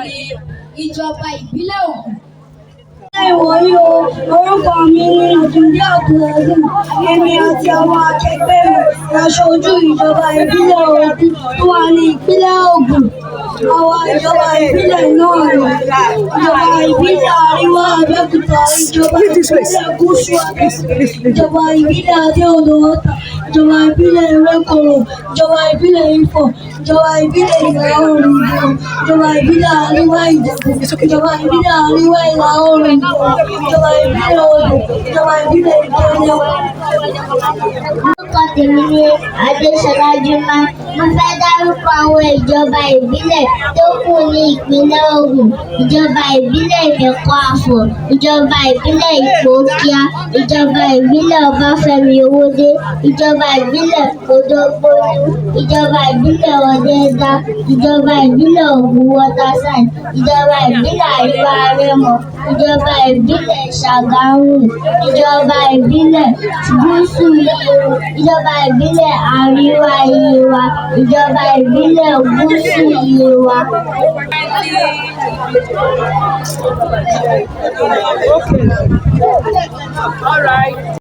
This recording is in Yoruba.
ní ìjọba ìbílẹ̀ Ògùn. Ìwòyí o, orúkọ mi ni Àtúndé Abdulhazeez. Èmi àti àwọn akẹgbẹ́ mi la ṣojú ìjọba ìbílẹ̀ Ògùn tó wà ní ìpínlẹ̀ Ògùn. Àwọn ìjọba ìbílẹ̀ náà ni ìjọba ìbílẹ̀ Àríwá Abẹ́òkúta, ìjọba ìbílẹ̀ Gúúsù Abẹ́òkúta, ìjọba ìbílẹ̀ Adó-Odò Ọ̀tà, ìjọba ìbílẹ̀ Ìrẹ́kòrò, ìjọba ìbílẹ̀ Ifọ̀, ìjọba ìbílẹ̀ Ìlà-oòrùn Ìjẹ̀bú, ìjọba ìbílẹ̀ Àríwá Ìjẹ̀bú, ìjọba ìbílẹ̀ Àríwá Ìlà-oòrùn Ìjẹ̀bú, ìjọba ìbílẹ̀ Odò, ìjọba ìbílẹ̀ Ìkẹrẹ. Orúkọ tèmi ni Adéṣọlá Júmá. Mo fẹ́ dárúkọ àwọn ìjọba ìbílẹ̀ tó kù ní ìpínlẹ̀ Ògùn: Ìjọba ìbílẹ̀ Ìmẹ̀kọ-àfọ̀n, Ìjọba ìbílẹ̀ Ìpókíà, Ìjọba ìbílẹ̀ Ọbáfẹ́mi Ọwọ́dé, Ìjọba ìbílẹ̀ Odògbolú, Ìjọba ìbílẹ̀ Ọdẹdá, Ìjọba ìbílẹ̀ Ògùn Waterside, Ìjọba ìbílẹ̀ Àríwá Rẹ́mọ, Ìjọba ìbílẹ̀ Ṣàgámù, Ìjọba ìbílẹ̀ Gúúsù Yewa, Ìjọba ìbílẹ̀ Àríwá Yewa, Ìjọba ìbílẹ̀ Gúúsù Yewa. Okay. All right.